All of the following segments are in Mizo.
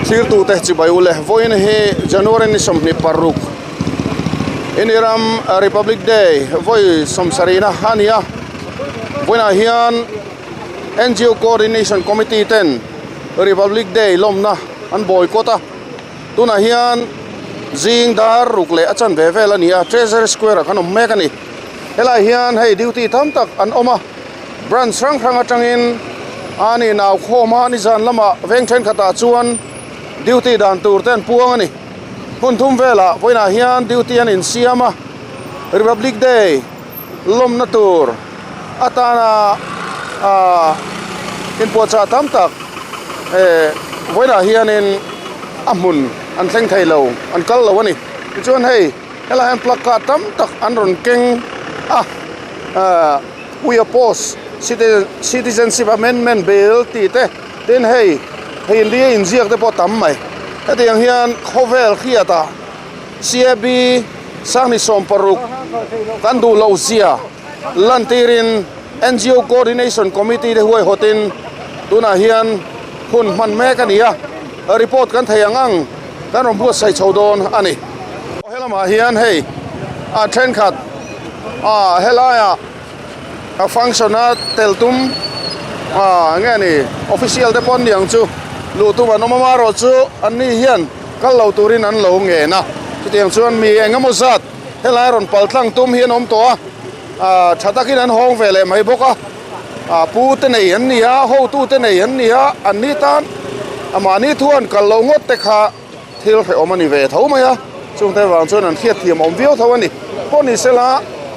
Thirtute chibai ule vawiin hi January ni 26 India ram Republic Day vawi sawmsarihna a ni a, vawiinah hian NGO Coordination Committee ten Republic Day lawmna an boycott a, tunah hian zing dar ruk leh a chanve vel a ni a, Treasury Square ah khan awm mek a ni. Helaiah hian hei duty tam tak an awm a, branch hrang hrang atangin an inau khawm a, nizan lamah veng thenkhatah chuan duty dan tur te an puang a ni. Hmun thum velah vawiinah hian duty an insiam a, Republic Day lawmna tur atana ah inpuahchah tam tak eh vawiinah hianin a hmun an thleng thei lo an kal lo a ni. Tichuan hei. Helaiah hian placard tam tak an rawn keng a ahh we oppose citizenship amendment bill tih te tin hei hindi a inziak te pawh tam mai hetiang hian khawvel hriatah CAB sanghnih 60 kan duh loh zia lantirin NGO coordination committee te huaihawtin tunah hian hun hman mek a ni a report kan thei ang ang kan rawn buatsaih chho dawn a ni. He lamah hian hei a thenkhat ah helaiah a function a tel tum ah nge ni official te pawh an ni ang chu luh tum an awm a amaherawhchu an ni hian kal lo turin an lo ngen a chutiang chuan mi eng emaw zat helai rawn pal tlang tum hi an awm tawh a ah tha takin an hawng ve leh mai bawk a ah pu te nei an ni a hotu te nei an ni a an ni tan mahni thu an kal loh ngawt te kha. Thil hrehawm a ni ve tho mai a, chungte vang chuan an hriatthiam awm viau tho a ni. Pawh ni sela,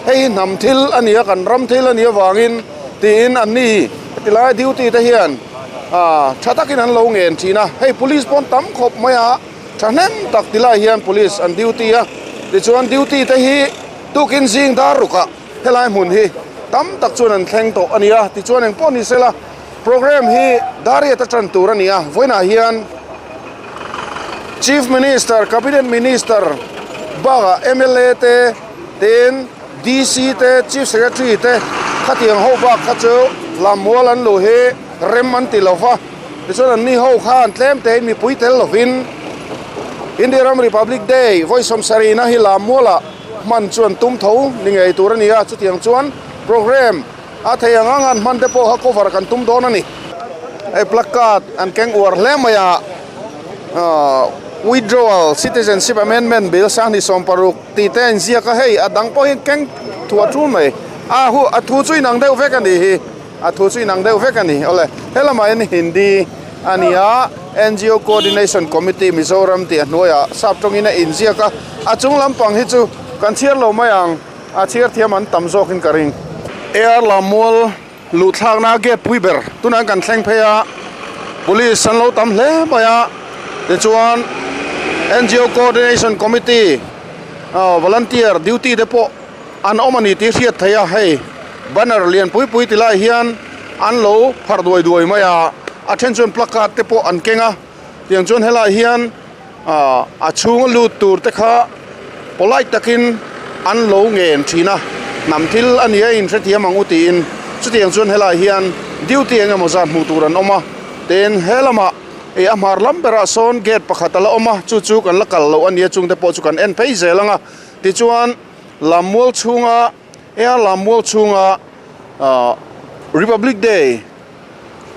hei hi hnam thil a ni a, kan ram thil a nih avangin tiin an ni tilai duty te hian ah tha takin an lo ngen thin a, hei police pawn tam khawp mai a, thahnem tak tilai hian police an duty a, tichuan duty te hi tukin zing dar rukah helai hmun hi tam tak chuan an thleng tawh a ni a, tichuan engpawh ni sela program hi dar riat atan tur a ni a, vawiinah hian. Chief Minister, Cabinet Minister bakah mla te tin DC te Chief Secretary te khatiang ho bak kha chu lammual an luh hi rem an ti lo va, tichuan an ni ho khan tlem te in mipui tel lovin India ram Republic Day vawi 70 na hi lammualah hman chu an tum tho ni ngei tur a ni a, chutiang chuan program a thei ang ang an hman te pawh kha cover kan tum dawn a ni. Hei placard an keng uar hle mai a, ahh withdrawal citizenship amendment bill 2016 tih te a inziak a, hei a dang pawh hi keng thuah tul mai a hu a thu chu inang deuh vek a ni hi a thu chu inang deuh vek a ni awle helamah hian hindi a ni a N_G_O coordination committee Mizoram tih a hnuaiah sap tawngin a inziak a, a chung lampang hi chu kan chhiar lo mai ang. A chhiar thiam an tam zawkin ka ring. AR Lammual luh thlakna gate pui ber tunah kan thleng phei a, police an lo tam hle mai a, tichuan NGO Coordination Committee volunteer duty te pawh an awm a ni tih hriat theih a, hei banner lian pui pui ti lai hian an lo pharh duai duai mai a, a then chuan placard te pawh an keng a, tiang chuan helaiah hian. A chhunga lut tur te kha polite takin an lo ngen thin a, hnam thil a nia in hrethiam ang u tiin chutiang chuan helaiah hian duty eng emaw zat hmuh tur an awm a, tin he lamah ih a hmar lam berah sawn gate pakhat a la awm a, chu chu kan la kal loh a nia chungte pawh chu kan en phei zel ang a, tichuan lammual chhunga eng a lammual chhunga ah Republic Day.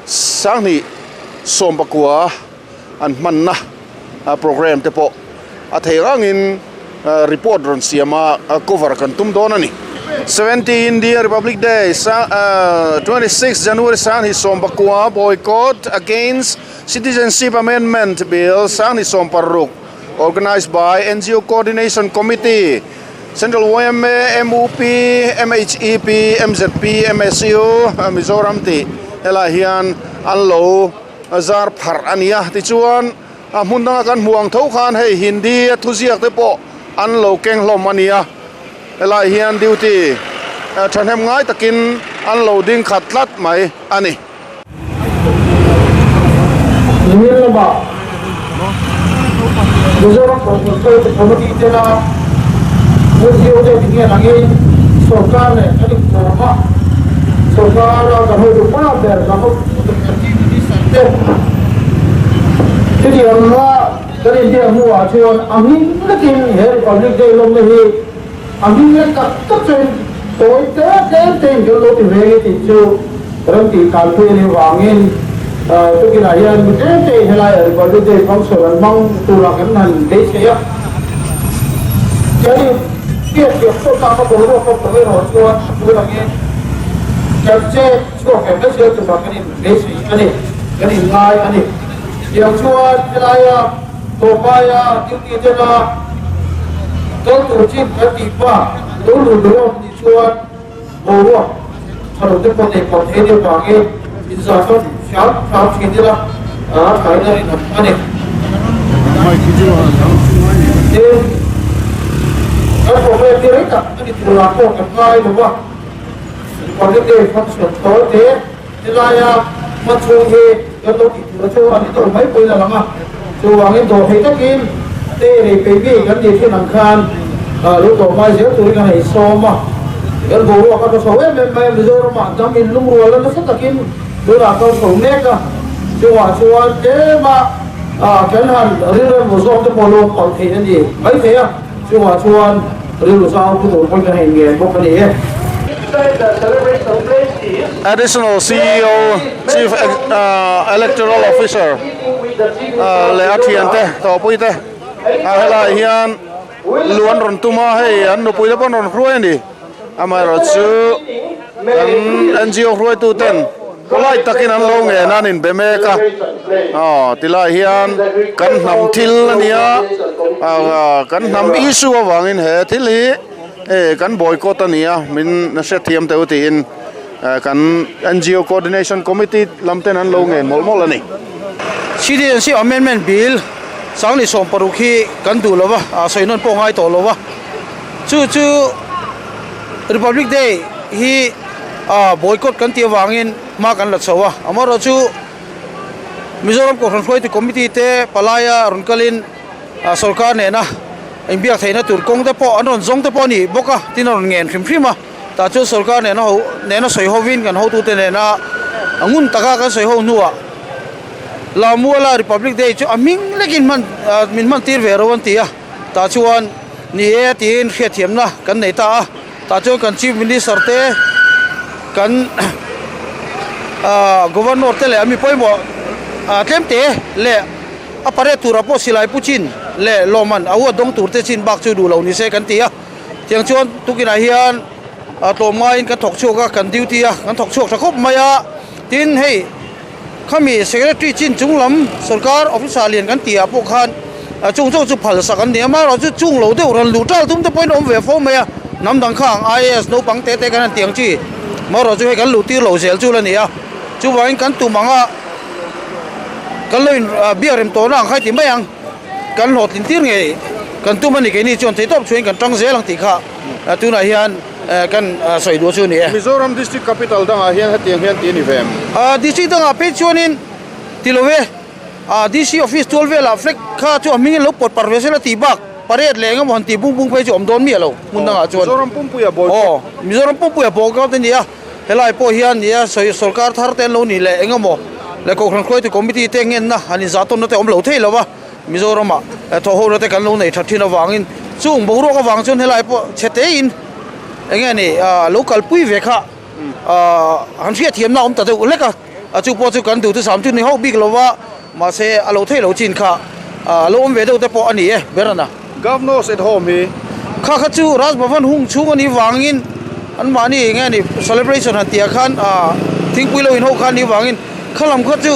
2019 an hmanna program te pawh a thei rangin report rawn siam a cover kan tum dawn a ni. 70 India Republic Day 26 January 2019 Boycott Against Citizenship Amendment Bill 2016 Organized by NGO Coordination Committee Central yma, MUP, MHEP, MZP, MSU, Mizoram tih helaiah hian an lo zar pharh a ni a. Tichuan a hmun danga kan hmuh ang tho khan hei Hindi a thuziak te pawh an lo keng hlawm a ni a. Helaiah hian duty thahnem ngai takin an lo ding khat tlat mai a ni. Nimin lamah Mizoram Kohhran Hruaitu Committee tena NGO te tinge angin sorkar leh kan inkawm a, sorkara kan hotu pa ber kan hotu Chief Minister te. Chutianga kan inbiak hnuah chuan a hming lekin he Republic Day lawmna hi a hming lek tak tak chuan tawi te tlem tein kan lo ti ve nge tih chu ram tih kalpui a nih vangin tukinah hian mi tlem tein helaiah Republic Day function an hmang turah kan han beisei a. Kan inbiak thiam tawk tak a boruak awm tawh erawh chuan a tul angin kan chet chhuak em mai zel turah kan inbeisei a ni, kan inngai a ni. Tiang chuan helaia tawpaia duty tena kal tur chin kan tih pa lo lut lo awm nih chuan boruak tha lo te pawh nei pawh thei deuh vangin inzahtawn hram hram thin ila a thaina rinawm a ni. Tin, kan program hi rei tak a ni turah pawh kan ngai lo va, Republic Day function tawi te Helaia hma chhung hi kan lo tih tur chu a ni tawh mai pawhin a lang a, chuvangin dawh thei takin te rei peih mi kan tih thin ang khan lo tawh mai zel turin kan han insawm a, kan boruak a tha chho em em mai a, Mizoramah dam in lungrual a nasa takin tunah kal chho mek a, chungah chuan tlema kan han rilrem ru zawk te pawh lo palh theih a ni maithei a. Chungah chuan rilru zau pu tur pawhin kan han inngen bawk a ni e. Additional CEO, Chief Electoral Officer leh a thiante tawhpuite a helaiah hian lu an rawn tum a, hei an nupuite pawh an rawn hruai a ni. Amaherawhchu kan NGO hruaituten polite takin an lo ngen a, an inbe mek a, aw tilai hian kan hnam thil a nia, kan hnam issue avangin he thil hi eh kan boycott a nia min hrethiam teh u tiin kan NGO coordination committee lam ten an lo ngen mawlh mawlh a ni. Citizenship Amendment Bill 2016 hi kan duh lo va, sawi nawn pawh ngai tawh lo va. Chu chu Republic Day hi ah boycott kan tih avangin hma kan la chho a, amaherawh chu Mizoram Kohhran Hruaitu Committee te palaia rawn kalin ah sorkar nena inbiak theihna tur kawng te pawh an rawn zawng te pawh a ni bawk a, tin a rawn ngen hrim hrim a, tah chuan sorkar nena ho nena sawi hovin kan hotute nena a ngun taka kan sawi ho hnuah Lamuala Republic Day chu a hming lekin hman ah min hman tir ve ro an ti a. Tah chuan ni e tiin hriatthiamna kan nei ta a, tah chuan kan Chief Minister te, kan ah Governor te leh a mi pawimawh ah tlem te leh a parade turah pawh silai pu chin leh lawmman a huat dawng tur te chin bak chu duh lo ni se kan ti a. Tiang chuan tukinah hian ah tlawmngaiin kan thawk chhuak a, kan duty a, kan thawk chhuak tha khawp mai a, tin hei. Khami Secretary chin chung lam sorkar officer lian kan tih ah pawh khan chung chung chu phal sak an ni a, amaherawh chu chung lo deuh rawn luh tal tum te pawhin awm ve fo mai a, hnam dang kha ang IAS naupang te te kan han tih ang chi, amaherawh chu hei kan luh tir lo zel chu la ni a, chuvangin kan tum ang a kan lo in biak rem tawhna ang kha i ti mai ang, kan hlawhtlin tir ngei kan tum a ni keini chuan theihtawp chhuahin kan tang zel ang tih kha tunah hian. Kan sawi duh chu a ni e. Mizoram District Capital dangah hian hetiang hian ti a ni ve em? District dangah phei chuanin ti lo e. DC Office tual velah flag kha chu a hmingin lo pawt par ve sela tih bak parade leh engemaw han tih bung bung phei chu awm dawn miah lo hmun dangah chuan. Mizoram pumpuia boycott. Aw, Mizoram pumpuia boycott a ni a. Helai pawh hian nia sawi sorkar thar te an lo nih leh engemaw leh Kohhran Hruaitu Committee te ngenna han inzahtawnna te awm lo thei lo va. Mizoramah thawhhona te kan lo nei that thin avangin chung boruak avang chuan helai pawh chhe tein eng nge ni lo kalpui ve kha han hriatthiamna a awm ta deuh hlek a, chu pawh chu kan duhtu sam chu ni hauh bik lo va, mahse a lo theih lo chin kha a lo awm ve deuh te pawh a ni e Berana. Governors at home hi. Kha kha chu Raj Bhavan hung chhung a nih vangin anmahni eng nge ni celebration han tihah khan thingpui lo inho kha a nih vangin kha lam kha chu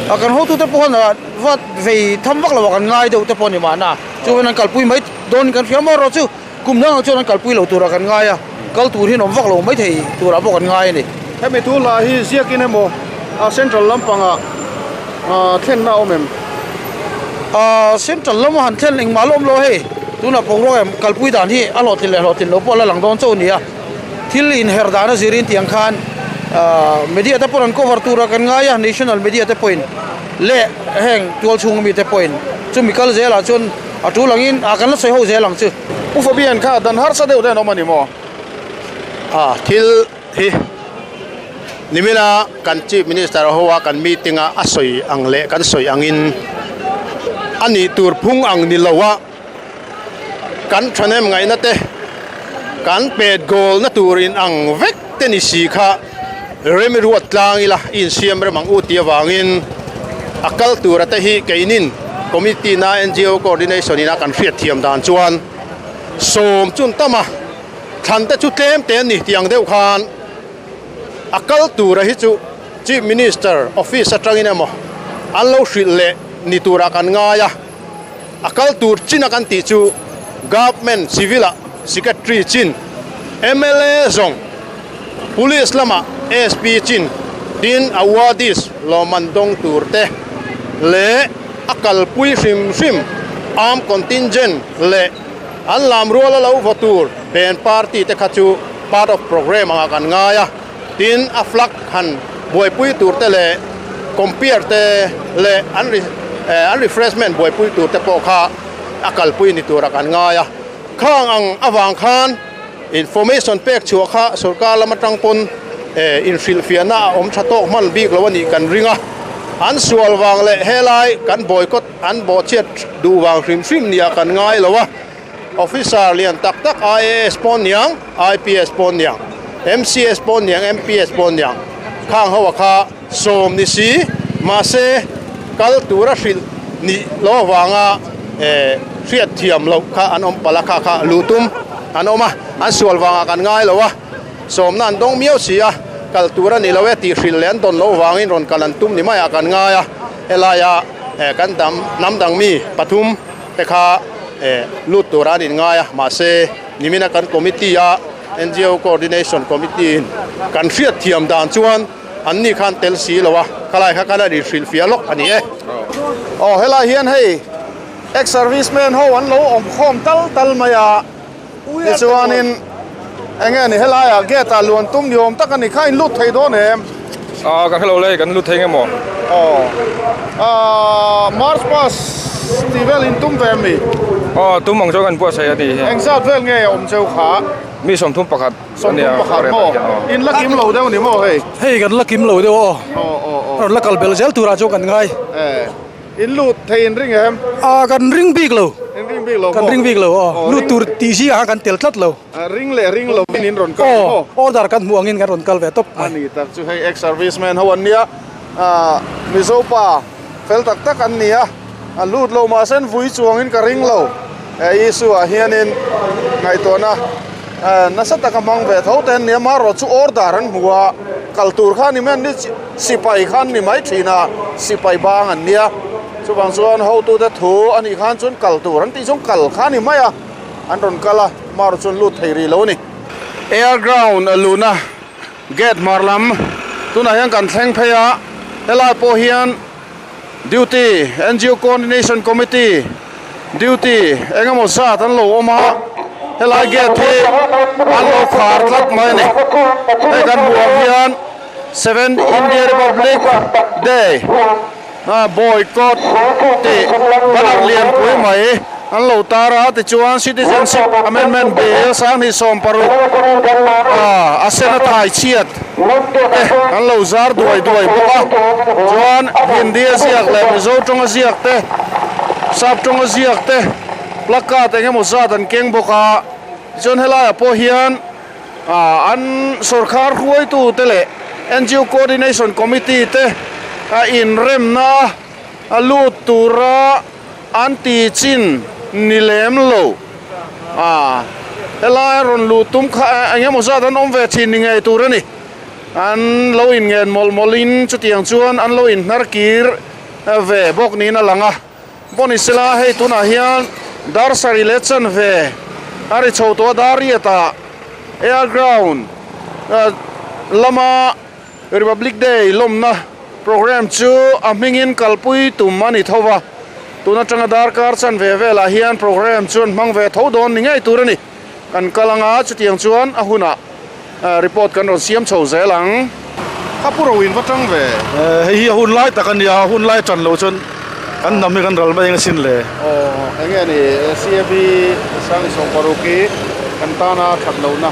kan hotute pawh khan Vat vei tham vak lo ah kan ngai deuh te pawh a ni mahna, chuan an kalpui mai dawn in kan hria maw erawh chu kum dang ang chuan an kalpui lo turah kan ngai a, kal tur hian awm vak lo mai thei turah pawh kan ngai a ni. Hemi thu hla hi ziakin emaw a central lampangah thlenna a awm em? Central lama han thlen engmah la awm lo hei, tunah boruak em kalpui dan hi a hlawhtlin leh hlawhtlin lo pawh a la lang dawn chauh a ni a. Thil inher dan a zirin tiang khan media te pawh an cover tura kan ngai a, national media te pawhin leh heng tual chhung ami te pawhin chumi kal zelah chuan a tul angin ah kan la sawi ho zel ang chu. Pu Fabian kha dan harsa deuh te an awm a ni maw? A thil hi nimina kan Chief Minister hoa kan meeting a a sawi ang leh kan sawi angin. A nih tur phung ang ni lo a, kan thahnem ngaihna te, kan pet goal na tur in ang vek te ni si kha rem ruat tlang ila i insiam rem ang u tih avangin a kal tura te hi keinin committee na NGO coordination ina kan hriat thiam dan chuan sawm chun tam a, thlan te chu tlem te an ni tih ang deuh khan a kal tura hi chu Chief Minister office atangin emaw an lo hrilh leh ni turah kan ngai a, a kal tur china kan tih chu Government Civil ah Secretary chin, mla zawng, Police lamah SP chin, tin awardees lawmman dawng tur te leh a kalpui hrim hrim armed contingent leh an lam ruala lo vaw tur band party te kha chu part of programme angah kan ngai a. Tin, a flag han buaipui tur te leh compere te leh an an refreshment buaipui tur te pawh kha a kalpui ni tura kan ngai a. Khang ang avang khan information pek chhuah kha sorkar lam atang pawn inhrilhfiahna a awm tha tawk hman bik lo a nih kan ring a. An sual vang leh helai kan boycott an bawhchhiat duh vang hrim hrim nia kan ngai lo a. Officer lian tak tak IAS pawh niang, IPS pawh niang, MCS pawh niang, MPS pawh niang khang ho a kha sawm ni si mahse kal tura hrilh nih loh avanga eh hriat thiam loh kha an awm palh a kha kha luh tum an awm a, an sual vangah kan ngai lo a, sawmna an dawng miau si a, kal tur a ni lo e tih hrilh leh an dawn loh vangin rawn kal an tum ni maiah kan ngai a, helaia eh kan dam hnam dang mi pathum. te kha lut tura an inngai a, mahse nimina kan committee a NGO Coordination Committee in kan hriat thiam dan chuan an ni khan tel si lo a, khalai kha kan han inhrilhfiah lawk a ni e. Aw helai hian hei ex servicemen ho an lo awm khawm tal tal mai a, tichuanin eng nge ni helaiah gate ah luan tum ni awm tak a ni kha in lut thei dawn em? Aw ka hrelo le kan lut thei nge maw? Aw aaa March pass tih vel in tum ve em ni? Aw tum ang chuan kan buatsaih a ni hi. Engzat vel nge a awm cheu kha? Mi 31 31 maw? In la kim lo deuh ni maw hei? Hei kan la kim lo deuh aw. Aw aw aw. Rawn la kal belh zel turah chuan kan ngai. Eh. In lut thei in ring em? Ah kan ring bik lo. In ring bik lo maw? Kan ring bik lo aw. Lut tur tih zingah khan kan tel tlat lo. Ring leh ring lo in in rawn kal maw? Aw order kan hmuh angin kan rawn kal ve tawp mai. A ni tak chu hei ex serviceman ho an nia. Mizo pa fel tak tak an ni a. A lut lo mahse an vui chuangin ka ring lo. He issue ah hianin ngaihtuahna nasa taka hmang ve tho te an ni a. Amaherawhchu order an hmu a, kal tur kha a ni mai an ni. Sipai khan ni mai thin a, sipai bang an nia. Chuvang chuan hotute thu a nih khan chuan kal tur an tih chuan kal kha a ni mai a, an rawn kal a, mar chuan lut thei rih lo a ni. Air ground luhna gate hmar lam tunah hian kan thleng phei a, helai pawh hian duty NGO coordination committee duty eng emaw zat an lo awm a, helai gate hi an lo khar tlat mai a ni. Hei kan hmuh ang hian. Seventh India Republic Day a boycott tih banner lianpui mai an lo tar a, tichuan Citizenship Amendment Bill 2016 a sen a thai chhiat te an lo zar duai duai bawk a, chuan Hindi a ziak leh Mizo tawnga ziak te Sap tawnga ziak te placard eng emaw zat an keng bawk a, tichuan helaiah pawh hian. An sorkar hruaitute leh NGO Coordination Committee te a inremna a lut tura an ti chin ni lem lo. Helai a rawn luh tum kha eng emaw zat an awm ve thin ni ngei tur a ni. An lo inngen mawlh mawlhin chutiang chuan an lo inhnar kir ve bawk niin a lang a. Bonisela hei tunah hian dar sarih leh chanve a ri chho tawh a, dar riatah air ground lama Republic Day lawmna programme chu a hmingin kalpui tum a ni tho va, tun atanga darkar chanve velah hian programme chu an hmang ve tho dawn ni ngei tur a ni. Kan kal anga chutiang chuan a hunah report kan rawn siam chho zel ang. Ka pu ro in va tang ve. Hei hi a hun lai tak a nia, a hun lai tan lo chuan kan hnam hi kan ral mai eng asin le. Aw eng nge ni CAB Sangi 16 hi kan tana that lohna.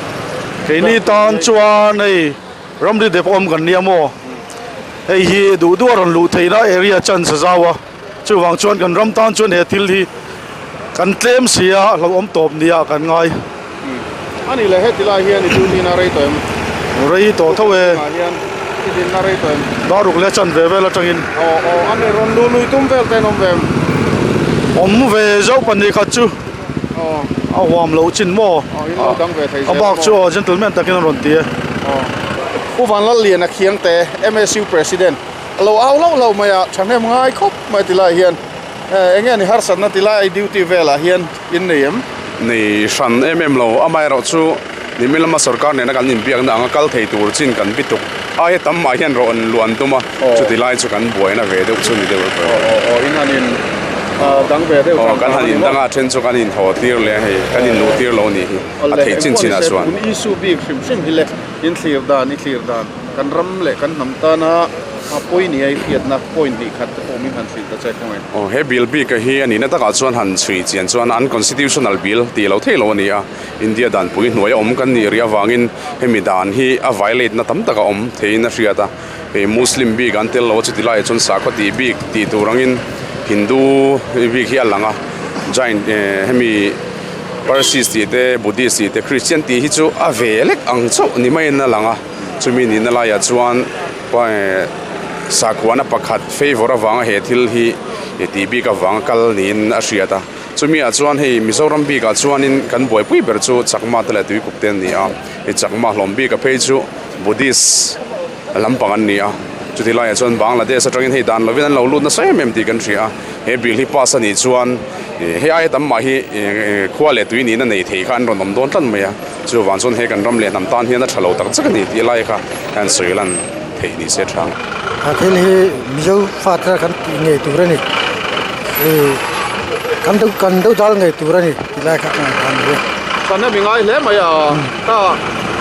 Keini tan chuan hei ramri dep awm kan nia maw, hei hi duh duh a rawn luh theihna area chance a zau a. Chuvang chuan kan ram tan chuan he thil hi kan tlem si a, hlauhawm tawp nia kan ngai. A nih leh heti lai hian i duty na rei tawh em? Rei tawh tho e. Tunah hian i dinna rei tawh em? Daruk leh chan ve vel atangin. Aw aw a ni rawn lu lui tum vel ten awm ve em? Awm ve zauh pahnih khat chu. Aw. A huam loh chin maw? Aw in lo dang ve thei zel A bak chu aw gentleman takin a rawn ti e. Aw. Pu Vanlalliana Khiangte, MSU President, a lo au loh loh mai a, thahnem ngai khawp mai ti lai hian eng nge ni harsatna ti lai duty velah hian in nei em? Nei hran em em lo, amaherawh chu nimin lama sorkar nena kan inbiakna anga kal thei tur chin kan bituk aia tam mah hian rawn luan tum a, chuti lai chu kan buaina ve deuh chu ni deuh e. Aw aw aw in han in dang ve deuh Aw kan han in dang a, then chu kan in haw tir leh a hei, kan in luh tir lo a nih hi, a theih chin chinah chuan. Tun issue bik hrim hrim hi le, in thlir dan i thlir dan, kan ram leh kan hnam tana a pawi nia i hriatna point hnih khat te pawh min han hrilh ta che khawngaih. Aw, he bill bik a hi a nihna takah chuan han chhui chian chuan an constitutional bill tih lo theih lo a ni a, India danpui hnuaia awm kan nih rih avangin hemi dan hi a violate na tam tak a awm theiin a hriat a, hei Muslim bik an tel lo a chuti laiah chuan sakhaw tih bik tih tur angin Hindu bik hi a lang a, Jain eh hemi Parsis tih te Buddhist tih te Christian tih hi chu a ve lek ang chauh ni maiin a lang a, chumi nihna laiah chuan. Sakhuana pakhat favour avanga he thil hi tih bik avanga kal niin a hriat a, chumi ah chuan hei Mizoram bikah chuanin kan buaipui ber chu Chakma te leh Tuikuk te an ni a, hei Chakma hlawm bik a phei chu Buddhist lampang an ni a, chuti laiah chuan Bangladesh atangin hei dan lovin an lo lut nasa em em tih kan hria a, he bill hi pass a nih chuan hei aia tam mah hi khua leh tui nihna nei thei kha an rawn awm dawn tlat mai a. Chuvang chuan he kan ram leh hnam tan hian a tha lo tak chak a ni tih lai kha hian sawi lan theih ni se tha ang. A thil hi Mizo fate kan tih ngei tur a ni. Ih kan do kan do dal ngei tur a ni tih lai kha ka ngaihtuah a ni e. Thlan em i ngai hle mai a, kha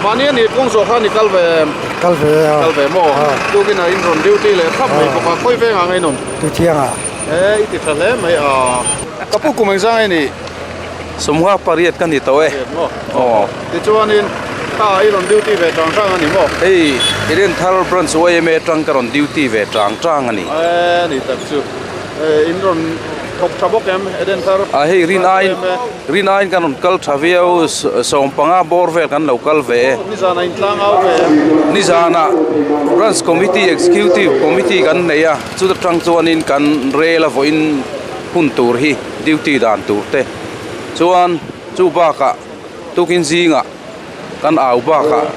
mahni a nih kawng zawh khan i kal ve em? Kal ve a. Kal ve maw? Tukin a in rawn duty leh thlap mai bawk a, khawi vengah nge in awm? Tuithiang ah. E i ti tha hle mai a. Ka pu kum engzang nge ni? Sawmnga pariat ka ni tawh e. Aw. Tichuanin kha i rawn duty ve tang tang a ni maw? Hei Edenthar Branch yma atang ka rawn duty ve tang tang a ni. E ni tak chu. E in rawn thawk tha bawk em Edenthar A hei rin aiin rin aiin kan rawn kal tha viau sawmpanga bawr vel kan lo kal ve e. Nizanah in tlang au ve em? Nizanah Branch Committee Executive Committee kan nei a, chuta tang chuanin kan rel a vawiin hun tur hi. Duty dan tur te chuan chu bakah tukin zingah kan au bakah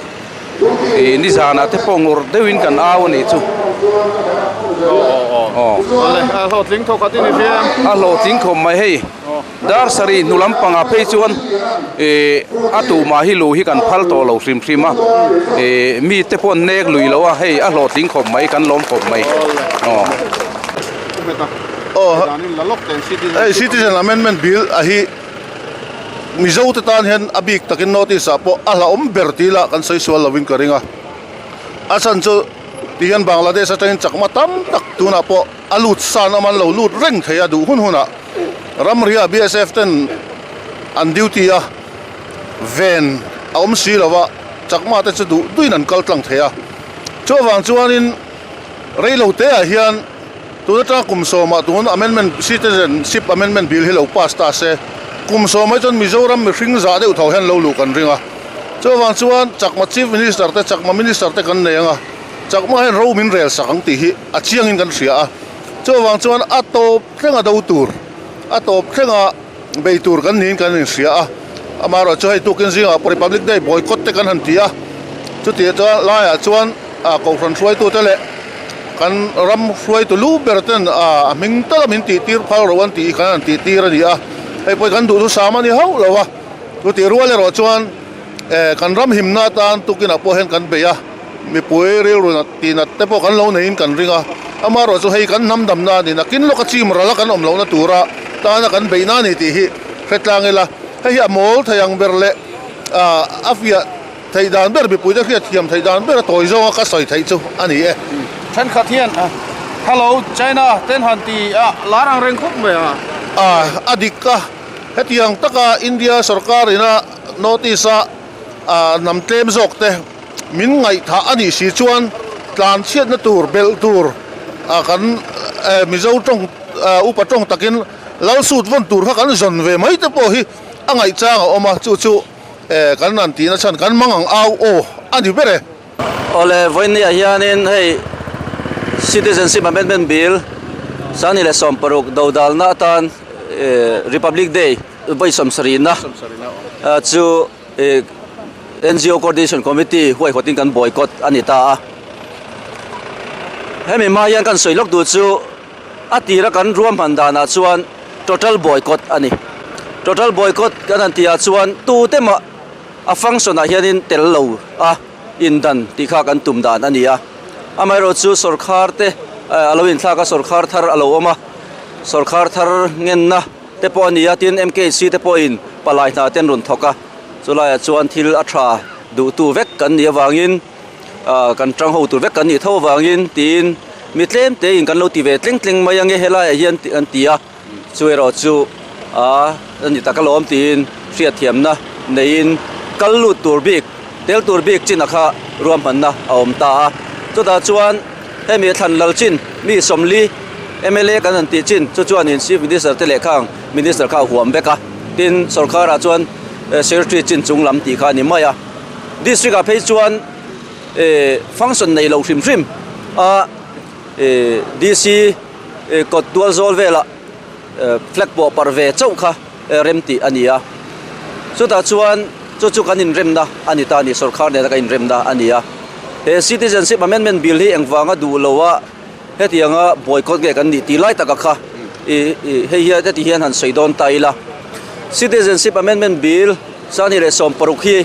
ih nizanah te pawh ngawrh deuhin kan au a nih chu aw a hlawhtling thawk khat i ni hria a hlawhtling khawp mai hei dar sarih hnu lampangah phei chuan ih a tuhmah hi luh hi kan phal tawh lo hrim hrim a ih mite pawh an nek lui lo a hei a hlawhtling khawp mai kan lawm khawp mai aw. Aw hei citizen amendment bill a hi Mizo te tan hian a bik takin notice ah pawh a hlauhawm ber tih lah kan sawi sual lovin ka ring a a chhan chu ti hian Bangladesh atangin chakma tam tak tunah pawh a lut san awm a an lo lut reng thei a duh hun hunah ramria BSF ten an duty a ven a awm si lova chakma te chu duh duhin an kal tlang thei a chuvang chuanin Reilo te ah hian tun atanga kum sawmah tun amendment citizenship amendment bill hi lo pass ta se kum sawmah chuan Mizoram mihring zah deuh tho hian lo luh kan ring a chuvang chuan Chakma chief minister te Chakma minister te kan nei anga Chakma hian ro min rel sak ang tih hi a chiangin kan hria a chuvang chuan a tawp thlenga do tur a tawp thlenga bei tur kan niin kan inhria a amaherawh chu hei tukin zingah Republic Day boycott te kan han ti a chutih chuan laiah chuan ah kohhran hruaitute leh kan ram hruaitu lu ber ten ah a hming tal a min tih tir phal ro an tih hi kan han tih tir a ni a hei pawh hi kan duhthusam a ni hauh lo a chutih rual erawh chuan eh kan ram himna atan tukinah pawh hian kan bei a mipui rilru nat tih nat te pawh kan lo neiin kan ring a amaherawh chu hei kan hnam damna a ni nakin lawka chim ral a kan awm lohna tura tana kan beihna a ni tih hi hre tlang ila hei hi a mawl thei ang ber leh ah a fiah Theih dan ber mipuite hriat thiam theih dan ber a tawi zawnga ka sawi theih chu a ni e. Thenkhat hian Hello China ten han ti a lar ang reng khawp mai a. A a dik a, hetiang taka India sorkar ina notice a hnam tlem zawk te min ngaihthah a nih si chuan tlan chhiatna tur belh tur kan Mizo tawng. upa tawng takin lal suit vawn tur kha kan zawn ve mai te pawh hi a ngaihchang a awm a, chu chu kan han tihna chhan kan mang ang au aw a ni ber e. Awle, vawiinniah hianin hei Citizenship Amendment Bill 2016 dodalna atan Republic Day vawi sawmsarihna chu NGO Coordination Committee huaihawtin kan boycott a ni ta a. Hemi hma hian kan sawi lawk duh chu a tira kan ruahman danah chuan total boycott a ni. Total boycott kan han tihah chuan tute mah a function ah hianin tel lo a indan tih kha kan tum dan a ni a. Amaherawhchu sawrkhar te a lo inthlak a, sawrkhar thar a lo awm a, sawrkhar thar ngenna te pawh a ni a, tin MKC te pawhin palai hna te an rawn thawk a, chulaiah chuan thil a tha duhtu vek kan nih avangin ah kan tang ho tur vek kan nih tho avangin tiin mi tlem te in kan lo ti ve tleng tleng mai ange helaiah hian an ti a, chu erawh chu ah a ni tak alawm tiin hriatthiamna neiin kal lut tur bik tel tur bik chin a kha ruahmanna a awm ta a, chutah chuan hemi thlan lal chin mi 40 mla kan han tih chin chu chuanin chief minister te leh khang minister kha a huam vek a tin sorkar ah chuan secretary chin chung lam tih kha a ni mai a district ah phei chuan eh function nei lo hrim hrim a eh dc kawt tual zawl velah flag pawh parh ve chauh kha rem tih a ni a chutah chuan chu chu kan inremna a ni ta a ni sorkar nena kan inremna a ni a he citizenship amendment bill hi engvanga duh lo a. Hetianga boycott nge kan nih tih lai taka kha ih ih hei hian heti hian han sawi dawn ta ila. Citizenship Amendment Bill 2016 hi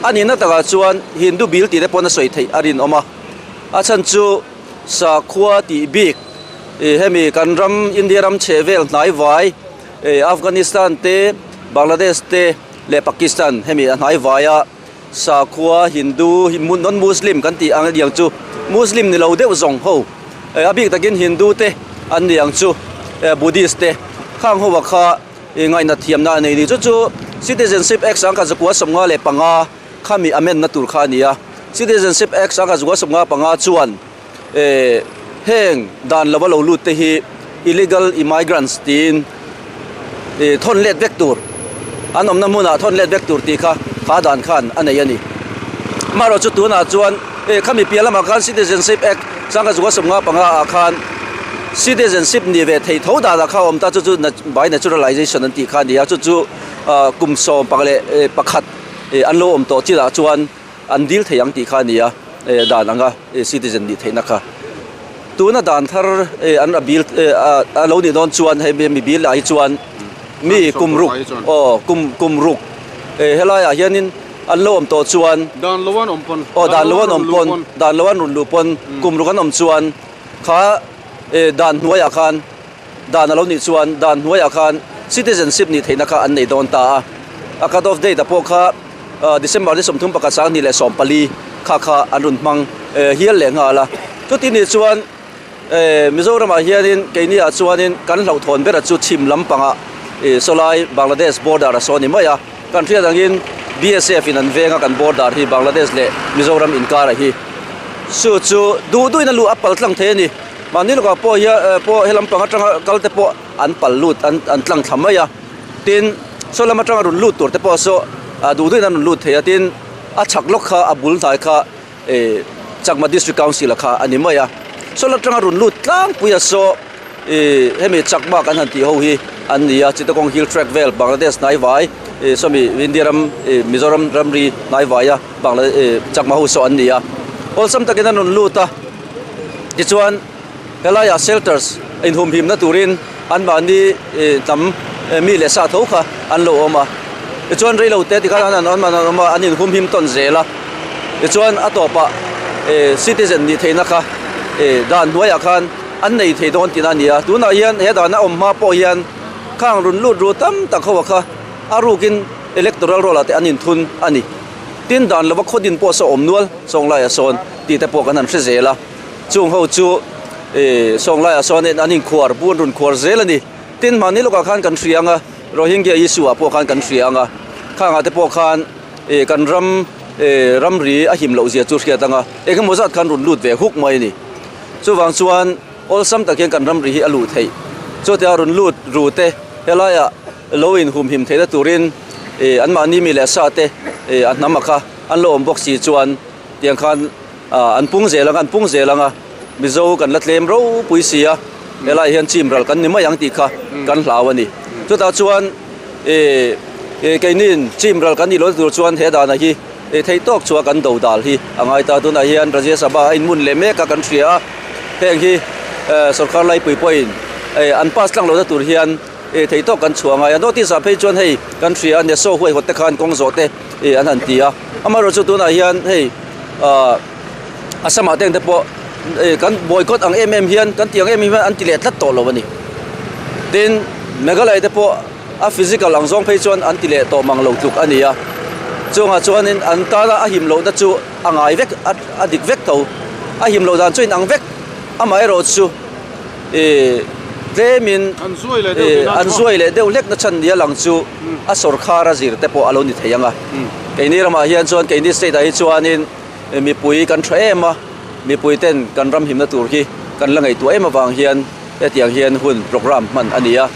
a nihna takah chuan Hindu Bill tih te pawn a sawi theih a rinawm a. A chhan chu sakhua tih bik ih hemi kan ram India ram chheh vel hnai vai ih Afghanistan te Bangladesh te leh Pakistan hemi a hnai vaia Sakhua, Hindu, non Muslim kan tih ang aniang chu Muslim ni lo deuh zawng ho a bik takin Hindu te an ni ang chu Buddhist te khang ho ah kha ngaihna thiamna a nei ni chu chu Citizenship Act 1955 khami amend na tur kha a ni a Citizenship Act 1955 chuan heng dan lova lo lut te hi illegal immigrants tiin ih thawn let vek tur an awmna hmunah thawn let vek tur tih kha kha dan khan a nei a ni. Amaherawh chu tunah chuan eh khami piah lamah khan Citizenship Act 1955 ah khan citizenship ni ve thei tho danah kha a awm ta chu chu by naturalization an tih kha a ni a chu chu ah kum sawm pakhat leh pakhat an lo awm tawh chinah chuan An dil thei ang tih kha a ni a, dan anga citizen nih theihna kha. Tuna dan thar an a bil a lo nih dawn chuan hei mi bil ah hi chuan mi kum ruk aw kum kum ruk helaiah hianin an lo awm tawh chuan Dan lo an awm pawn aw dan lo an awm pawn dan lo an rawn luh pawn kum ruk an awm chuan kha dan hnuaiah khan Dan a lo nih chuan dan hnuaiah khan citizenship nih theihna kha an nei dawn ta a. A cut off date a pawh kha December ni 31 2014 kha kha an rawn hmang hial leh nghal a. Chuti nih chuan Mizoramah hianin keiniah chuanin kan hlauhthawn bera chu chhim lampangah sawlai Bangladesh border a sawn ni mai a. Kan hriat angin BSF in an venga kan border hi Bangladesh leh Mizoram inkarah hi chu chu duh duhin a luh a pal tlang thei a ni. Mahni lawkah pawh hian pawh he lampang atanga kal te pawh an pal lut an an tlang thla mai a tin saw lam atanga rawn lut tur te pawh saw ah duh duhin an rawn lut thei a tin a chhak lawk kha a bul hnai kha ih Chakma District Council a kha a ni mai a saw lam atanga rawn lut tlangpui a saw ih hemi Chakma kan han tih ho hi an ni a Chittagong Hill Track vel Bangladesh hnai vai ih sawmi India ram ih Mizoram ramri hnai vai a Bangla ih Chakma ho saw an ni a awlsam takin an rawn lut a. Tichuan helaiah shelters inhumhimna turin anmahni hnam mi leh sa tho kha an lo awm a. Tichuan reilo te tikhan an an awm a, an inhumhim tawn zel a. Tichuan a tawpah citizen nih theihna kha dan hnuaiah khan an nei thei dawn tihna a ni a. Tunah hian he dana awm hma pawh hian khang run lut ru tam tak ho kha a rukin electoral roll ah te an inthun a ni. Tin dan lova khaw din pawh saw awm nual Sawnglaiah sawn tih te pawh kan han hre zel a, chung ho chu ih Sawnglaiah sawn an inkhuar bu an rawn khuar zel a ni. Tin mahni lawkah khan kan hria ang a, Rohingya issue ah pawh khan kan hria ang a, khangah te pawh khan ih kan ram ih ramri a him loh zia chu hriat ang a, eng emaw zat khan rawn lut ve huk mai a ni. Chuvang chuan awlsam tak hian kan ramri hi a luh theih. Chutia rawn lut ru te helaiah lo inhumhim theihna turin ih anmahni mi leh sa te ih a hnam a kha an lo awm bawk si chuan tiang khan ah an pung zel ang a an pung zel ang a Mizo kan la tlem ropui si a helaiah hian chim ral kan ni mai ang tih kha kan hlau a ni. Chutah chuan ih ih keiniin chim ral kan nih lohna tur chuan he dana hi ih theih tawk chhuah kan do dal hi a ngai ta. Tunah hian Rajya Sabha a inmun leh mek a kan hria a, heng hi eh sorkar laipui pawhin eh an pass tlang lohna tur hian ih theih tawk kan chhuah a ngai a. Notice ah phei chuan hei kan hria a Neso huaihawt te khan kawng zawh te ih an han ti a, amaherawhchu tunah hian hei ah Assam ah te ang te pawh ih kan boycott ang em em hian kan tih ang em em hian an ti leh tlat tawh lo a ni. Tin, Meghalaya te pawh a physical ang zawng phei chuan an ti leh tawh mang lo tluk a ni a. Chungah chuanin an tana a him lohna chu a ngai vek a dik vek tho. A him loh dan chu inang vek amaherawhchu ih tlemin ih an zuai leh deuh hlek na chhan nia lang chu a sawrkhar a zir te pawh a lo ni thei ang a. Keini ramah hian chuan keini state ah hi chuanin mipui kan tha em a, mipui ten kan ram himna tur hi kan la ngaihtuah em avang hian hetiang hian hun programme hman a ni a.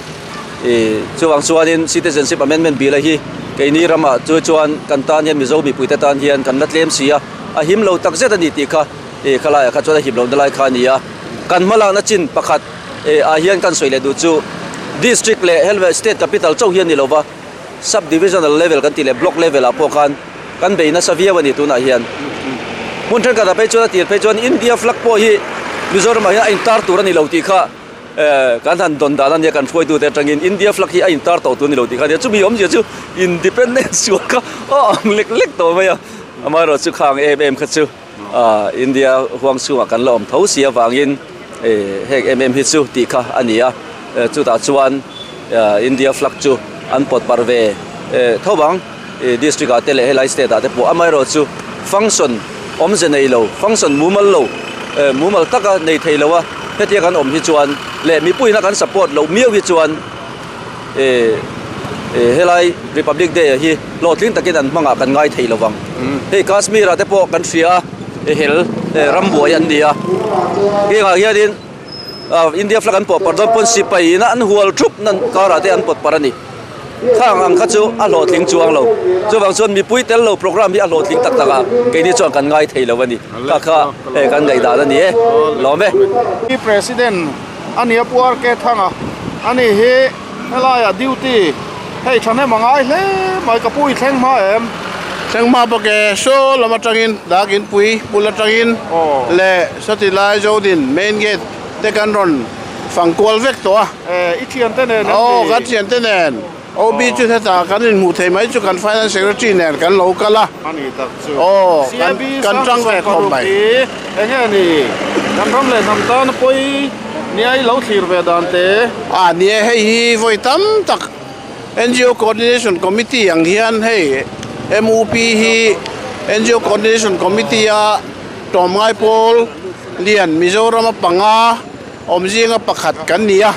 Ih chuvang chuanin Citizenship Amendment Bill a hi keini ramah chu chuan kan tan hian Mizo mipuite tan hian kan la tlem si a, a him lo tak zet a ni tih kha ih khalaiah kha chuan a him lohna lai kha a ni a. Kan hmalakna chin pakhat ih ah hian kan sawi leh duh chu District leh helmet State Capital chauh hi a ni lo va, Sub Divisional level kan tih leh Block level ah pawh khan kan bei nasa viau a ni tunah hian. Hmun thenkhatah phei chuan a tir phei chuan India flag pawh hi Mizoramah hian a intar tur a ni lo tih kha eh kan han dawn dan a nia kan hruaitute atangin India flag hi a intar tawh tur a ni lo tih kha a nia. Chumi awmzia chu Independence sual kha a ang lek lek tawh mai a, amaherawhchu khang em em kha chu ah India huang chhungah kan la awm tho si avangin eh heng em em hi chu tih kha a ni a, chutah chuan India flag chu an pawt parh ve tho ang. District ah te leh helai state ah te pawh amaherawhchu function awmze nei lo, function mumal lo, mumal taka nei thei lo a hetia kan awm hi chuan leh mipuiin a kan support loh miau hi chuan helai Republic Day ah hi hlawhtling takin an hmangah kan ngai thei lo vang. Hei Kashmir ah te pawh kan hria a hel rambuai an ni a, hengah hianin India flag an pawh parh dawn pawn sipai ina an hual thup nan karah te an pawt parh a ni. Khang ang kha chu a hlawhtling chuang lo. Chuvang chuan mipui tel lo program hi a hlawhtling tak tak a, keini chuan kan ngai thei lo a ni. Kha kha hei kan ngaihdan a ni e. Lawm e. Hi President a nia Pu RK Thanga a ni hi helaiah duty hei thahnem a ngai hle mai ka pu i thleng hma em? Thleng hma bawk e, saw lam atangin Dakin pui bul atangin leh sawti lai Zodin main gate te kan rawn fang kual vek tawh a. I thiante nen an ni. Aw, kan thiante nen. OB chu hetah kan inhmuh thei mai chu kan Finance Secretary nen kan lo kal a. A ni tak chu. Aw, kan kan tang ve khawp mai. Eng nge ni? Kan ram leh hnam tana pawi nia i lo thlir ve dan te. A ni e, hei hi vawi tam tak NGO Coordination Committee ang hian hei MUP hi NGO Coordination Committee a tlawmngai pawl lian Mizorama panga Awm zinga pakhat kan ni a,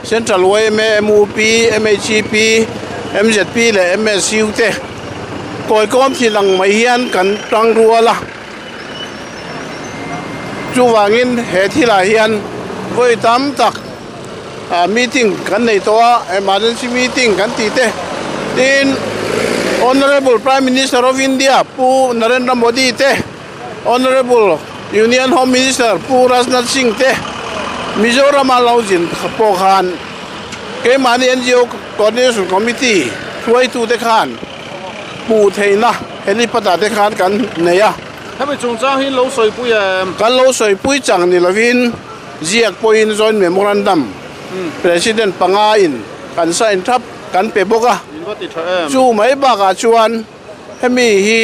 Central yma, MUP, MHEP, MZP leh MSU te kawikawm thin ang mai hian kan tang rual a. Chuvangin he thilah hian vawi tam tak meeting kan nei tawh a, emergency meeting kan tih te tin Honourable Prime Minister of India Pu Narendra Modi te, Honourable Union Home Minister Pu Rajnath Singh te Mizoram-a lo zin pawh khan keimahni NGO Coordination Committee hruaitute khan hmuh theihna helipad-ah te khan kan nei a. Hemi chungchang hi lo sawipui em? Kan lo sawipui chang ni lovin ziak pawhin Joint Memorandum President panga-in kan sign thap kan pe bawk a. Chu mai bakah chuan Hemi hi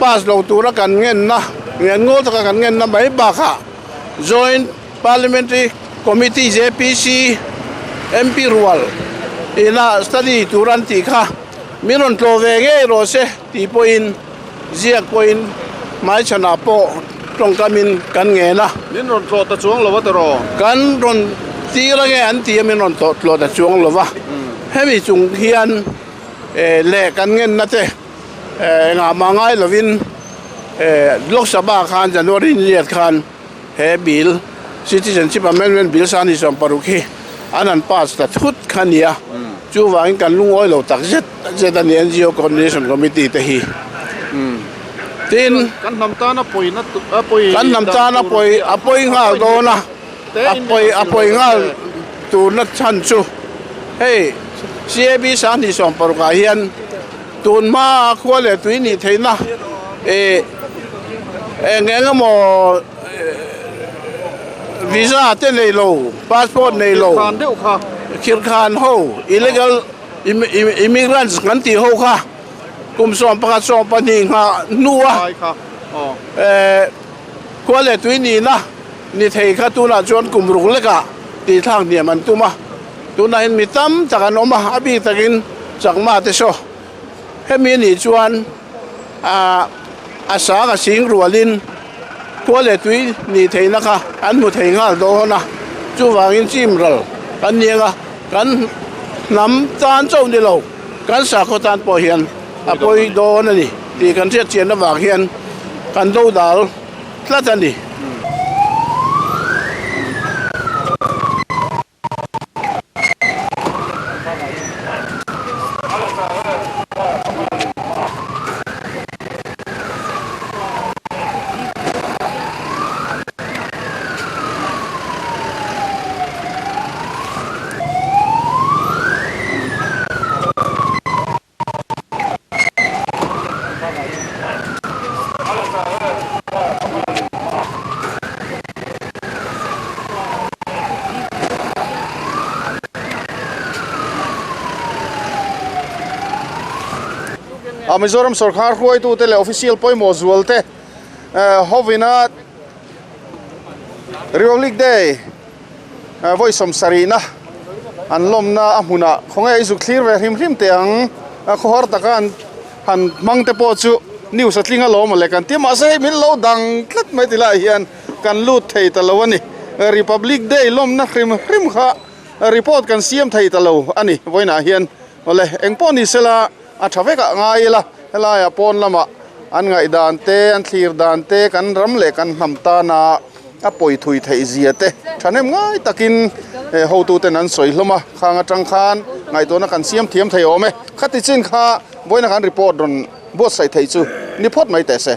pass lo tura kan ngenna, ngenngul taka kan ngenna mai bakah Joint Parliamentary Committee, JPC, MP rual ina study tur an tih kha min rawn tlawh ve ngei rawh se tih pawhin ziak pawhin hmaichhanah pawh tawngkamin kan ngen a. Min rawn tlawh ta chuang lo a tiraw? Kan rawn tir ange an ti a min rawn tlawh ta chuang lo va. Hemi chung hian. Leh kan ngenna te engah mah ngai lovin Lok Sabha khan January ni riat khan he bill Citizenship Amendment Bill 2016 hi an han pass ta thut kha nia. Chuvangin kan lungawi lo tak zet zet a ni NGO Coordination Committee te hi. Tin, Kan hnam tan a pawi na a pawi kan hnam tan a pawi a pawi nghal dawn a, a pawi a pawi nghal turna chhan chu hei CAB 2016 ah hian tun hma khua leh tui nih theihna ih eng eng emaw visa te nei lo passport nei lo khirkhan ho illegal immigrants kan tih ho kha kum 11 12 nghah hnua khua leh tui nihna ni thei kha tunah chuan kum ruk lekah tih thlak hniam an tum a tunah hian mi tam tak an awm a a bik takin chakma te saw hemi anih chuan ah a sang a sing rualin khua leh tui nih theihna kha an hmu thei nghal dawn a chuvangin chim ral kan ni ang a kan hnam tan chauh ni lo kan sakhaw tan pawh hian a pawi dawn a ni tih kan hriat chian avang hian kan do dal tlat a ni. A Mizoram sorkar hruaitute leh official pawimawh zual te hovina Republic Day vawi sawmsarihna an lawmna a hmunah khawnge i zuk thlir ve hrim hrim teh ang a khawhar taka an han hmang te pawh chu news a tling alawm le kan ti a mahse hei min lo dang tlat mai ti lai hian kan lut thei ta lo a ni Republic Day lawmna hrim hrim kha report kan siam thei ta lo a ni vawiinah hian awle engpawh ni sela a tha vek ah ngai ila helaiah pawn lamah an ngaihdan te an thlir dan te kan ram leh kan hnam tana a pawi thui theih zia te thahnem ngai takin hotu ten an sawi hlawm a khang atang khan ngaihtuahna kan siam thiam thei awm e khati chin kha vawiina kan report rawn buatsaih theih chu ni phawt mai teh se.